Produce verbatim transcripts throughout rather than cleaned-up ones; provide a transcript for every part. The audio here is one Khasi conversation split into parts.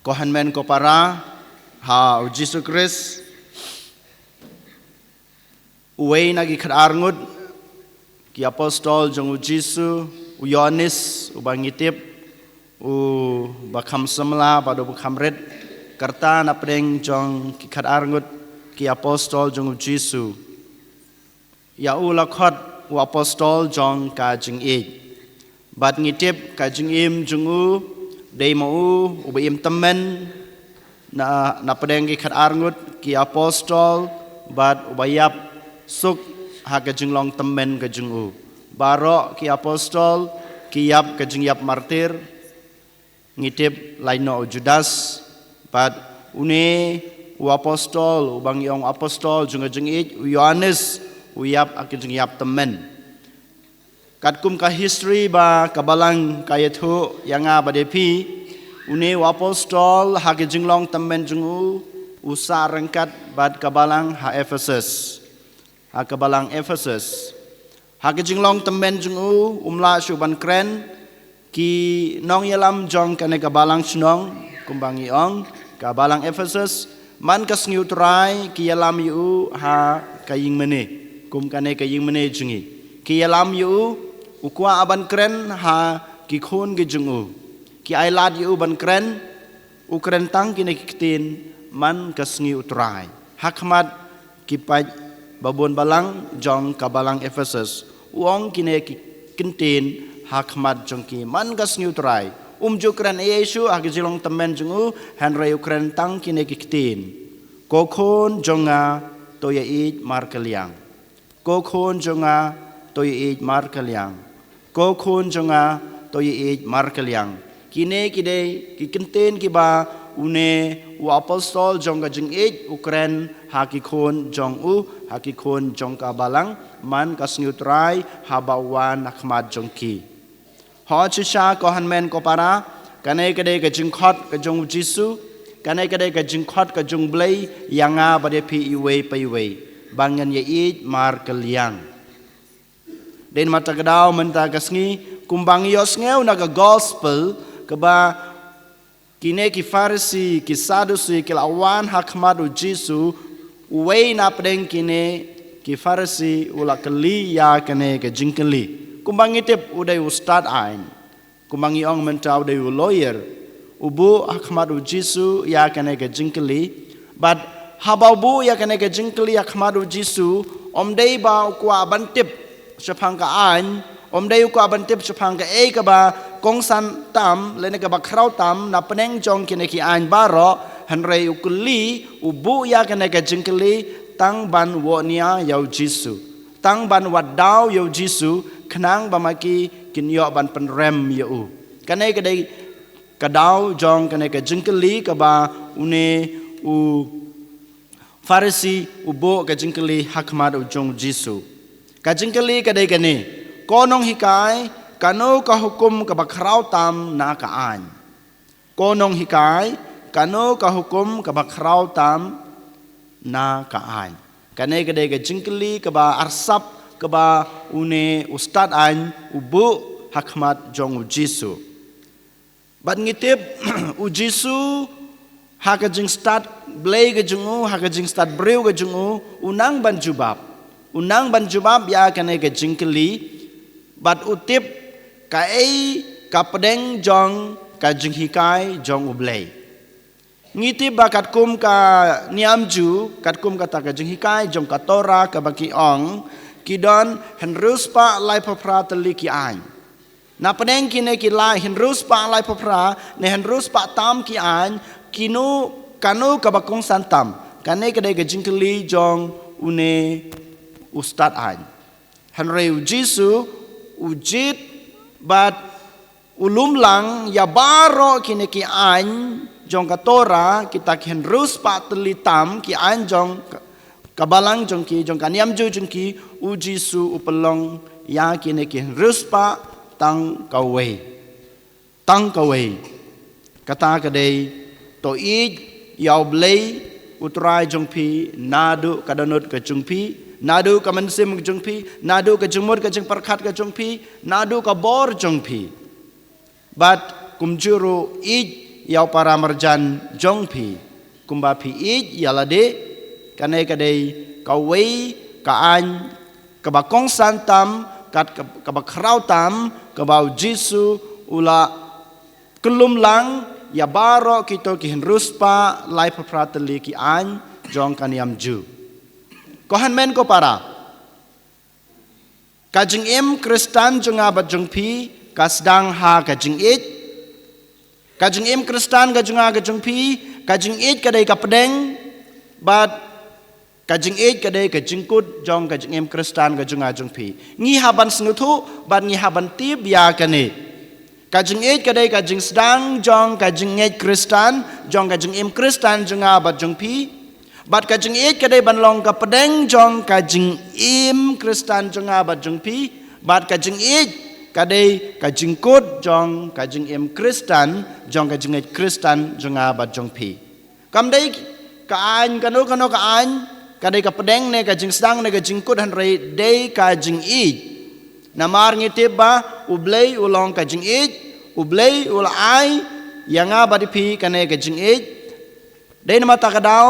Ko hynmen ko para ha u Jisu Khrist, uwei na ki khatar ngut ki apostol jong u Jisu, u Ïoannis, uba ngi tip u ba kham samla bad u ba kham rit, ka rta na pdeng jong ki khatar ngut ki apostol jong u Jisu. Ïa u la khot u apostol jong ka jingïeit. Bad ngi tip ka jingim jong u, dei ma u uba im tymmen na, na pdeng ki khatar ngut ki apostol, bad uba ïap suk ha ka jinglong tymmen ka jong u. Baroh ki apostol ki ïap ka jingïap martir. Ngi tip lai noh u Judas, bad une u apostol, uba ngi ong apostol jong ka jingïeit, u Ïoannis, u ïap ha ka jingïap tymmen. Katkum ka history ba ka balang ka ïathuh ïa nga bad ïa phi, une u apostol ha ka jinglong tymmen jong u, u sah ryngkat bad ka balang ha Ephesus. Ha ka balang Ephesus. Ha ka jinglong tymmen jong u, um lah shuh ban kren, ki nongïalam jong kane ka balang shnong, kumba ngi ong, ka balang Ephesus, man ka sngi u Trai ki ïalam ïa u ha ka ïingmane, kum kane ka ïingmane jong ngi. Ki ïalam ïa u, u kwah ban kren ha ki khun ki jong u. Ki ailad ïa u ban kren, u kren tang kine ki ktien man ka sngi u Trai. Ha khmat ki paid babun balang jong ka balang Ephesus, u ong kine ki ktien ha khmat jong ki man ka sngi u Trai. Um ju kren ei ei shuh ha ka jinglong tymmen jong u, hynrei u kren tang kine ki ktien. Ko khun jong nga, to ïaieit markylliang. Ko khun jong nga, to ïaieit markylliang. Ko khun jong nga, to ïaieit markylliang. Kine ki dei ki ktien kiba une u apostol jong ka jingïeit u kren ha ki khun jong u, ha ki khun jong ka balang, man ka sngi u Trai haba u wan ha khmat jong ki. Hooid shisha ko hynmen ko para, kane ka dei ka jingkhot ka jong u Jisu, kane ka dei ka jingkhot ka jong u Blei ïa nga bad ïa phi iwei pa iwei, ba ngin ïaieit markylliang. Dei namar kata ka daw mynta ka sngi, kumba ngi ïohsngew na ka gospel, kaba kine ki Pharisi, ki Sadusi, ki la wan ha khmat u Jisu, uwei na pdeng kine ki Pharisi, u la kylli ïa kane ka jingkylli. Kumba ngi tip u dei u stad aiñ. Kumba ngi ong mynta u dei u lawyer. U buh ha khmat u Jisu ïa kane ka jingkylli. Bad haba u buh ïa kane ka jingkylli ha khmat u Jisu, ym dei ba u kwah ban tip shaphang ka aiñ, ym dei u kwah ban tip shaphang kaei kaba kongsan tam, lane kaba khraw tam, na pdeng jong kine ki aiñ baroh, hynrei u kylli, u buh ïa kane ka jingkylli, tang ban wad nia ïa u Jisu. Tang ban wad daw ïa u Jisu, khnang ba ma ki kin ïoh ban pynrem ïa u. Kane ka dei ka daw jong kane ka jingkylli kaba une u Pharisi u buh ka jingkylli ha khmat u jong u Jisu. Ka jingkylli ka dei kane, ko nonghikai, kano ka hukum kaba khraw tam na ka aiñ? Ko nonghikai, kano ka hukum kaba khraw tam na ka aiñ? Kane ka dei ka jingkylli kaba arsap kaba une u stad aiñ u buh ha khmat jong u Jisu. Bad ngi tip u Jisu ha ka jingstad Blei ka jong u, ha ka jingstad briew ka jong u, u nang ban jubab. U nang ban jubab ïa kane ka jingkylli, bad u tip kaei ka pdeng jong ka jinghikai jong u Blei. Ngi tip ba katkum ka niam Jiw, katkum kata ka jinghikai jong ka Torah kaba ki ong, ki don hynriew spah laiphew phra tylli ki aiñ. Na pdeng kine ki lai hynriew spah laiphew phra, ne hynriew spah tam ki aiñ, kino, kano kaba kongsan tam. Kane ka dei ka jingkylli jong une u stad aiñ. Hynrei u Jisu, u jied bad u lum lang ïa baroh kine ki aiñ jong ka Torah, kita ki hynriew spah tylli tam ki aiñ jong ka, ka balang jong ki, jong ka niam Jiw jong ki, u Jisu u pynlong ïa kine ki hynriew spah tang kawei. Tang kawei. Kata ka dei, to ïeit ïa u Blei u Trai jong phi naduh ka dohnud ka jong phi, naduh ka mynsiem ka jong phi, naduh ka jingmut ka jingpyrkhat ka jong phi, naduh ka bor jong phi. Bad kumjuh ruh ïeit ïa u para marjan jong phi, kumba phi ïeit ïa lade. Kane ka dei kawei ka aiñ kaba kongsan tam, kat ka-, kaba khraw tam, kaba u Jisu u la kyllum lang ïa baroh kito ki hynriew spah lai phew phra tylli ki aiñ jong ka niam Jiw. Ko hynmen ko para, ka jingim Khristan jong nga bad jong phi ka sdang ha ka jingïeit. Ka jingim Khristan ka jong nga ka jong phi, ka jingïeit ka dei ka pdeng, bad ka jingïeit ka dei ka jingkut jong ka jingim Khristan ka jong nga jong phi. Ngi hap ban sngewthuh bad ngi hap ban tip ïa kane. Ka jingïeit ka dei ka jingsdang jong ka jingngeit Khristan, jong ka jingim Khristan jong nga bad jong phi. Bad ka jingïeit ka dei ban long ka pdeng jong ka jingim Khristan jong nga bad jong phi. Bad ka jingïeit ka dei ka jingkut jong ka jingim Khristan, jong ka jingngeit Khristan jong nga bad jong phi. Kam dei ka aiñ kano kano ka aiñ, ka dei ka pdeng ne ka jingsdang ne ka jingkut, hynrei dei ka jingïeit. Namar ngi tip ba U Blei u long ka jingïeit, U Blei u la ai ïa nga bad ïa phi kane ka jingïeit. Dei namar kata ka daw,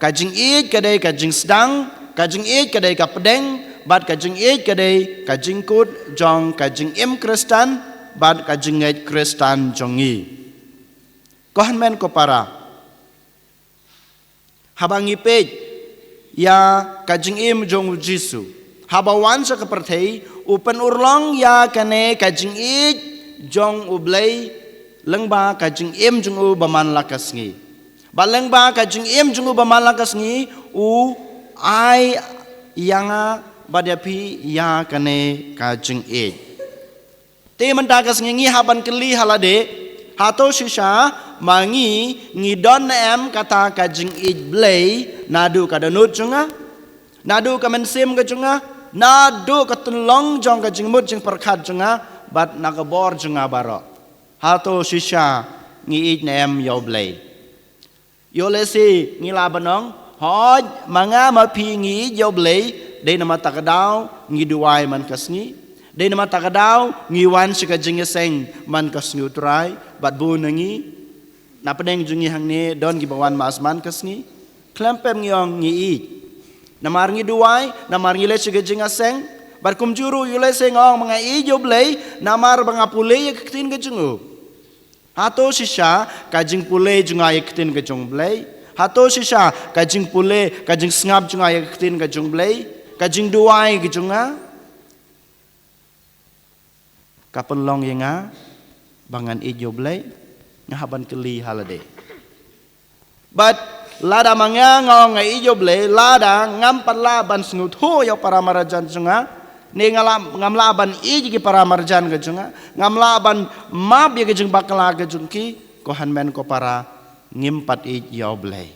ka jingïeit ka dei ka jingsdang, ka jingïeit ka dei ka pdeng, bad ka jingïeit ka dei ka jingkut jong ka jingim Khristan bad ka jingngeit Khristan jong ngi. Ko hynmen ko para, haba ngi peit ïa ka jingim jong u Jisu, haba wan sha ka pyrthei, u pynurlong ïa kane ka jingïeit jong U Blei lyngba ka jingim jong u ba man la ka sngi. Bad lyngba ka jingim jong u ba man la ka sngi, u ai ïa nga bad ïa phi ïa kane ka jingïeit. Te mynta ka sngi ngi hap ban kylli ha lade, hato shisha ma ngi, ngi don ne em kata ka jingïeit Blei naduh ka dohnud jong nga, naduh ka mynsiem ka jong nga, naduh ka tynlong jong ka jingmut jingpyrkhat jong nga bad na ka bor jong nga baroh? Hato shisha ngi ïeit ne em ïa U Blei? Ïoh lehse ngi lah ban ong, hooid, ma nga ma phi ngi ïeit ïa U Blei, dei namar kata ka daw ngi duwai man ka sngi. Dei namar kata ka daw ngi wan sha ka jingïaseng man ka sngi U Trai, bad bun na ngi, na pdeng jong ngi hangne don kiba wan mass man ka sngi. Khlem pep ngi ong ngi ïeit. Namar ngi duwai, namar ngi leit sha ka jingïaseng, bad kumjuh ruh ïoh lehse nga ong ma nga ïeit ïa U Blei namar ba nga pule ïa ka ktien ka jong u. Hato shisha ka jingpule jong nga ïa ka ktien ka jong U Blei? Hato shisha ka jingpule, ka jingsngap jong nga ïa ka ktien ka jong U Blei, ka jingduwai ka jong nga, ka pynlong ïa nga ba ngan ïeit ïa U Blei? Nga hap ban kylli ha lade. Bad lada ma nga nga ong nga ïeit ïa U Blei, lada ngam pat lah ban sngewthuh ïa u para marjan jong nga, ne nga lah, ngam lah ban ïeit ïa ki para marjan ka jong nga, ngam lah ban map ïa ka jingbakla ka jong ki, ko hynmen ko para, ngim pat ïeit ïa U Blei.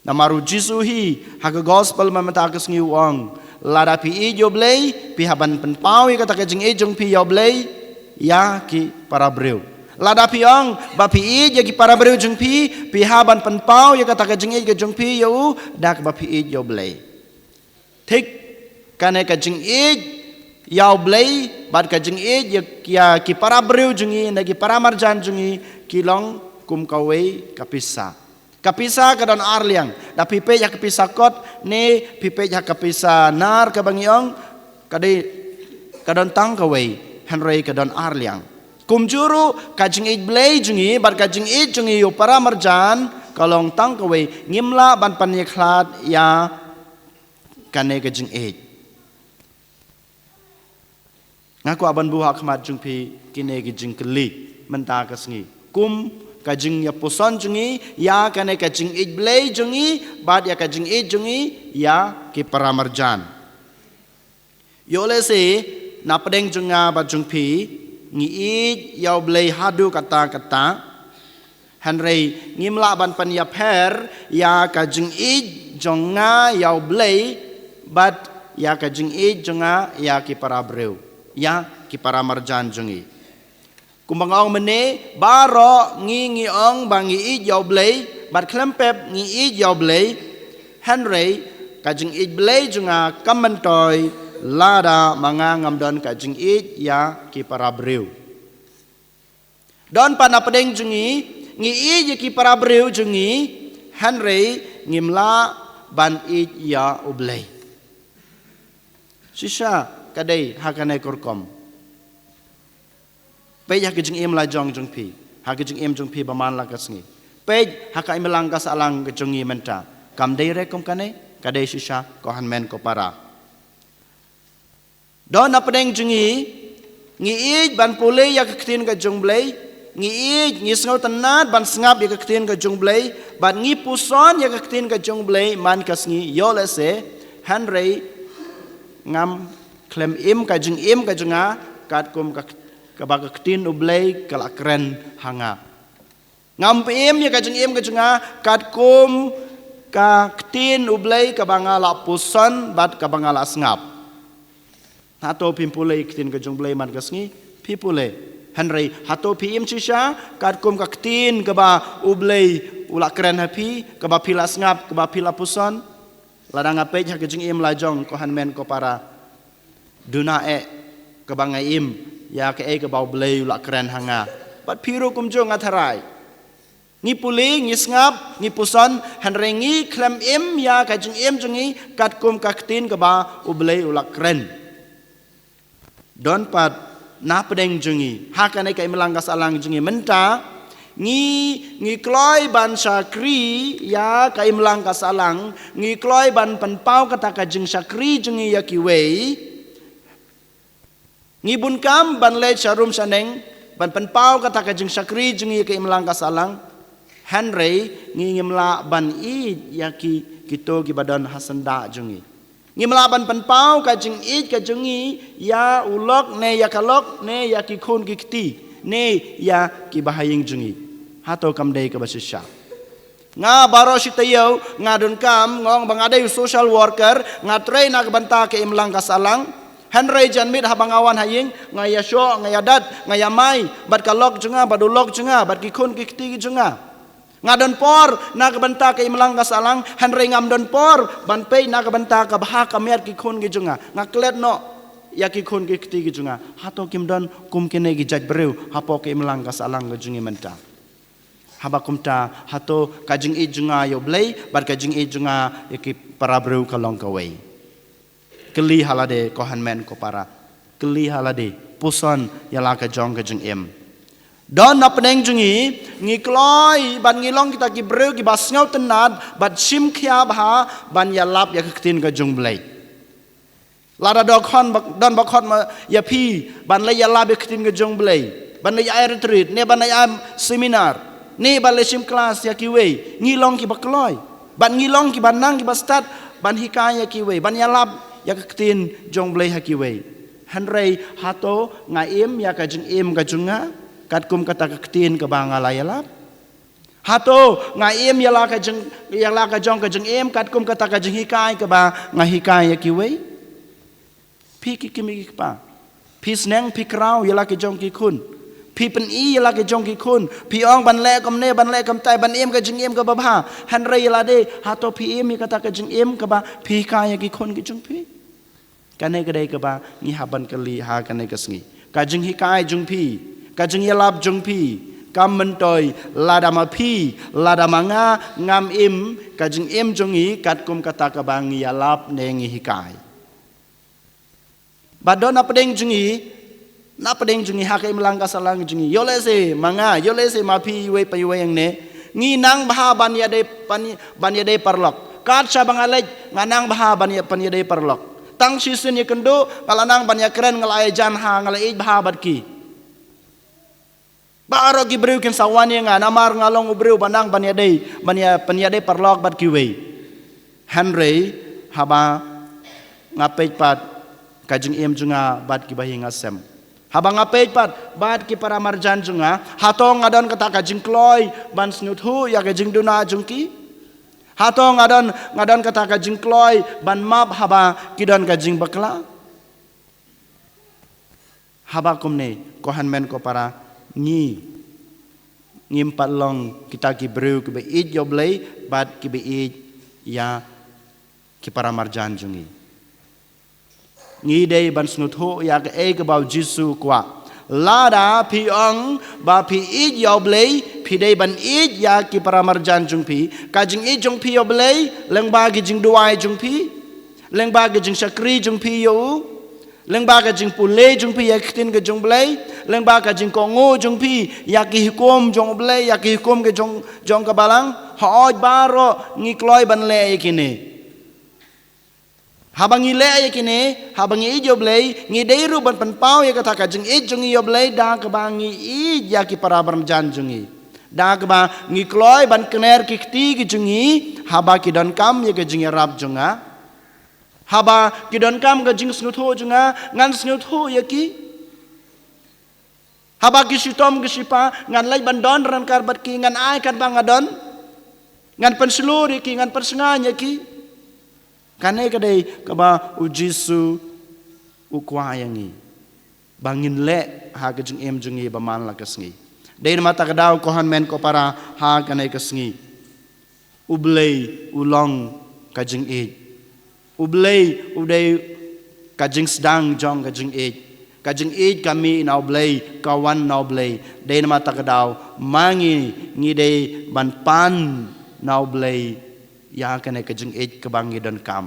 Namar u Jisu hi ha ka gospel mynta ka sngi u ong, lada phi ïeit ïa U Blei, phi hap ban pynpaw ïa kata ka jingïeit jong phi ïa U Blei ïa ki para briew. Lada phi ong ba phi ïeit ïa ki para briew jong phi, phi hap ban pynpaw ïa kata ka jingïeit ka jong phi ïa u da kaba phi ïeit ïa U Blei. Thik, kane ka jingïeit ïa U Blei bad ka jingïeit ïa, ïa ki para briew jong ngi ne ki para marjan jong ngi ki long kum kawei ka pisa. Ka pisa ka don ar liang. Da phi peit ha ka pisa kot ne phi peit ha ka pisa nar kaba ngi ong, ka dei, ka don tang kawei, hynrei ka don ar liang. Kumjuh ruh ka jingïeit Blei jong ngi bad ka jingïeit jong ngi ïa u para marjan ka long tang kawei. Ngim lah ban pynïakhlad ïa kane ka jingïeit. Nga kwah ban buh ha khmat jong phi kine ki jingkylli mynta ka sngi kum ka jingïapuson jong ngi ïa kane ka jingïeit Blei jong ngi bad ïa ka jingïeit jong ngi ïa ki para marjan. Ïoh lehse na pdeng jong nga bad jong phi ngi ïeit ïa U Blei haduh katta katta. Hynrei ngim lah ban pynïapher ïa ka jingïeit jong nga ïa U Blei bad ïa ka jingïeit jong nga ïa ki para briew, ïa ki para marjan jong ngi. Kumba nga ong mynne, baroh ngi ngi ong ba ngi ïeit ïa U Blei bad khlem pep ngi ïeit ïa U Blei. Hynrei ka jingïeit Blei jong nga kam myntoi lada ma nga ngam don ka jingïeit ïa ki para briew. Don pat na pdeng jong ngi Ngi ïeit ïa ki para briew jong ngi, hynrei ngim lah ban ïeit ïa U Blei. Shisha ka dei ha kane ka rukom. Peit ha ka jingim la jong jong phi, ha ka jingim jong phi ba man la ka sngi. Peit ha ka imlang ka sahlang ka jong ngi mynta. Kam dei re kum kane, ka dei shisha ko hynmen ko para. Don napdeng jong ngi, ngi ïeit ban pule ïa ka ktien ka jong U Blei, ngi ïeit, ngi sngewtynnad ban sngap ïa ka ktien ka jong U Blei, bad ngi puson ïa ka ktien ka jong U Blei man ka sngi, ïoh lehse, hynrei ngam khlem im ka jingim ka jong nga katkum ka, kaba ka ktien U Blei ka la kren ha nga. Ngam pym im ïa ka jingim ka jong nga katkum ka ktien U Blei kaba nga la puson bad kaba nga la sngap. Hato phim pule ïa ka ktien ka jong U Blei man ka sngi? Phi pule. Hynrei hato phi im shisha katkum ka ktien kaba U Blei u la kren ha phi, kaba phi la sngap, kaba phi la puson? Lada nga peit ha ka jingim la jong ko hynmen ko para, duna eh kaba nga im ïa kaei kaba U Blei u la kren ha nga. Bad phi ruh kumjuh, nga tharai. Ngi pule, ngi sngap, ngi puson, hynrei ngi khlem im ïa ka jingim jong ngi katkum ka ktien kaba U Blei u la kren. Don pat napdeng jong ngi, ha kane ka imlang ka sahlang jong ngi mynta, ngi, ngi kloi ban shakri ïa ka imlang ka sahlang, ngi kloi ban pynpaw kata ka jingshakri jong ngi ïa kiwei. Ngi bun kam ban leit sha rum sha neng ban pynpaw kata ka jingshakri jong ngi ïa ka imlang ka sahlang. Hynrei ngi ngim lah ban ïeit ïa ki, kito kiba don ha syndah jong ngi. Ngim lah ban pynpaw ka jingïeit ka jong ngi ïa u lok ne ïa ka lok ne ïa ki khun ki kti ne ïa kiba ha ïing jong ngi. Hato kam dei kaba shisha? Nga baroh shi taïew nga donkam, nga ong ba nga dei u social worker, nga trei na ka bynta ka imlang ka sahlang. Hynrei janmiet haba nga wan ha ïing, nga ïashoh, nga ïadat, nga ïamai bad ka lok jong nga, bad u lok jong nga, bad ki khun ki kti jong nga. Nga don por na ka bynta ka imlang ka sahlang, hynrei ngam don por ban peit na ka bynta ka bha ka miat ki khun ki jong nga. Nga klet noh ïa ki khun ki kti ki jong nga. Hato kim don kum kine ki jait briew hapoh ka imlang ka sahlang ka jong ngi mynta? Haba kumta, hato ka jingïeit jong nga ïa U Blei bad ka jingïeit jong nga ïa ki para briew ka long kawei? Kylli ha lade ko hynmen ko para. Kylli ha lade. Puson ïa la ka jong ka jingim. Don napdeng jong ngi, ngi kloi bad ngi long kita ki briew kiba sngewtynnad bad shim khia bha ban ïalap ïa ka ktien ka jong U Blei. Lada don khon ba, don ba khot ma ïa phi ban leit ïalap ïa ka ktien ka jong U Blei, ban leit ai retreat ne ban leit ai seminar ne ban leit shim klas ïa kiwei, ngi long kiba kloi bad ngi long kiba nang kiba stad ban hikai ïa kiwei, ban ïalap ïa ka ktien jong U Blei ha kiwei. Hynrei hato nga im ïa ka jingim ka jong nga katkum kata ka ktien kaba nga la ïalap? Hato nga im ïa la ka jing, ïa la ka jong ka jingim katkum kata ka jinghikai kaba nga hikai ïa kiwei? Phi ki kmie ki kpa, phi sneng phi kraw ïa la ka jong ki khun. Phi pyni ïa la ka jong ki khun. Phi ong ban leh kumne, ban leh kumtai, ban im ka jingim kaba bha. Hynrei ïa lade, hato phi im ïa kata ka jingim kaba phi hikai ïa ki khun ki jong phi? Kane ka dei kaba ngi hap ban kylli ha kane ka sngi. Ka jinghikai jong phi, ka jingïalap jong phi, kam myntoi lada ma phi, lada ma nga ngam im ka jingim jong ngi katkum kata kaba ngi ïalap ne ngi hikai. Bad don napdeng jong ngi, napdeng jong ngi ha ka imlang ka sahlang jong ngi, ïoh lehse ma nga, ïoh lehse ma phi iwei pa iwei hangne, ngi nang bha ban ïadei, ban, ban ïadei paralok. Kat shaba nga leit nga nang bha ban ïa, ban ïadei paralok. Tang shisien ïakynduh nga la nang ban ïakren, nga la ai jan ha, nga la ïeit bha bad ki. Baroh ki briew kin sa wan ïa nga namar nga long u briew ba nang ban ïadei, ban ïa, ban ïadei paralok bad kiwei. Hynrei haba nga peit pat ka jingim jong nga bad ki bahaïing hasem, haba nga peit pat bad ki para marjan jong nga, hato nga don kata ka jingkloi ban sngewthuh ïa ka jingduna jong ki? Hato nga don, nga don kata ka jingkloi ban map haba ki don ka jingbakla? Haba kumne, ko hynmen ko para, ngi, ngim pat long kita ki briew kiba ïeit ïa U Blei bad kiba ïeit ïa ki para marjan jong ngi. Ngi dei ban sngewthuh ïa kaei kaba u Jisu u kwah. Lada phi ong ba phi ïeit ïa U Blei, Phi dei ban ïeit ïa ki para marjan jong phi. Ka jingïeit jong phi ïa U Blei lyngba ki jingduwai jong phi, lyngba ki jingshakri jong phi ïa u, lyngba ka jingpule jong phi ïa ki ktien ka jong U Blei, lyngba ka jingkohnguh jong phi ïa ki hukum jong U Blei, ïa ki hukum ka jong, jong ka Balang. Hooid, baroh ngi kloi ban leh ïa kine. Haba ngi leh ïa kine, haba ngi ïeit ïa U Blei, ngi dei ruh ban pynpaw ïa kata ka jingïeit jong ngi ïa U Blei da kaba ngi ïeit ïa ki para marjan jong ngi. Da kaba ngi kloi ban kner ki kti ki jong ngi haba ki donkam ïa ka jingïarap jong nga. Haba ki donkam ka jingsngewthuh jong nga, ngan sngewthuh ïa ki. Haba ki shitom ki shipa, ngan leit ban don ryngkat bad ki, ngan ai katba nga don. Ngan pynshlur ïa ki, ngan pynsngew ïa ki. Kane ka dei kaba U Jisu u kwah ïa ngi ba ngin leh ha ka jingim jong ngi ba man la ka sngi. Dei namar kata ka daw, ko hynmen ko para, ha kane ka sngi, U Blei u long ka jingïeit. U Blei u dei ka jingsdang jong ka jingïeit. Ka jingïeit ka mih na U Blei, ka wan na U Blei. Dei namar kata ka daw, ma ngi, ngi dei ban pan na U Blei ïa kane ka jingïeit kaba ngi donkam.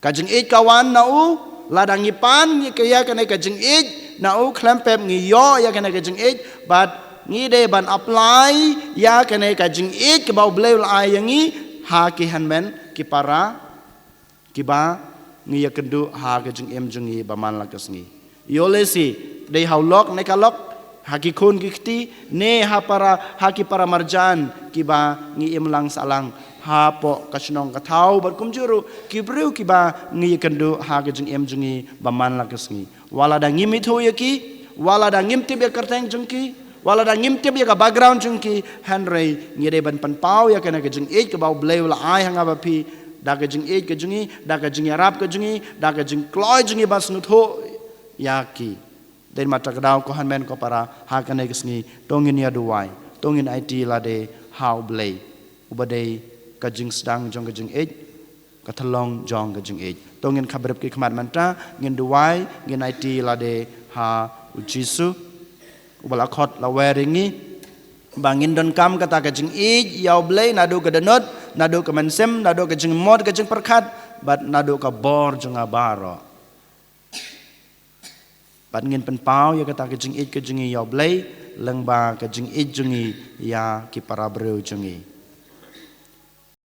Ka jingïeit ka wan na u, lada ngi pan ïa ka, ïa kane ka jingïeit na u, khlem pep ngi ïoh ïa kane ka jingïeit, bad ngi dei ban apply ïa kane ka jingïeit kaba U Blei u la ai ïa ngi ha ki hynmen ki para kiba ngi ïakynduh ha ka jingim jong ngi ba man la ka sngi. Ïoh lehse dei ha u lok ne ka lok, ha ki khun ki kti, ne ha para, ha ki para marjan kiba ngi im lang sahlang hapoh ka shnong ka thaw, bad kumjuh ruh ki briew kiba ngi ïakynduh ha ka jingim jong ngi ba man la ka sngi. Wat lada ngim ithuh ïa ki, wat lada ngim tip ïa ka kyrteng jong ki, wat lada ngim tip ïa ka background jong ki, hynrei ngi dei ban pynpaw ïa kane ka jingïeit kaba U Blei u la ai ha nga bad phi, da ka jingïeit ka jong ngi, da ka jingïarap ka jong ngi, da ka jingkloi jong ngi ban sngewthuh ïa ki. Dei namar kata ka daw, ko hynmen ko para, ha kane ka sngi, to ngin ïa duwai, to ngin aiti lade ha U Blei uba dei ka jingsdang jong ka jingïeit, ka thlong jong ka jingïeit. To ngin khapbrip ki khmat mynta, ngin duwai, ngin aiti lade ha U Jisu uba la khot la wer ïa ngi ba ngin donkam kata ka jingïeit ïa U Blei naduh ka dohnud, naduh ka mynsiem, naduh ka jingmut ka jingpyrkhat, bad naduh ka bor jong nga baroh. Bad ngin pynpaw ïa kata ka jingïeit ka jong ngi ïa U Blei lyngba ka jingïeit jong ngi ïa ki para briew jong ngi.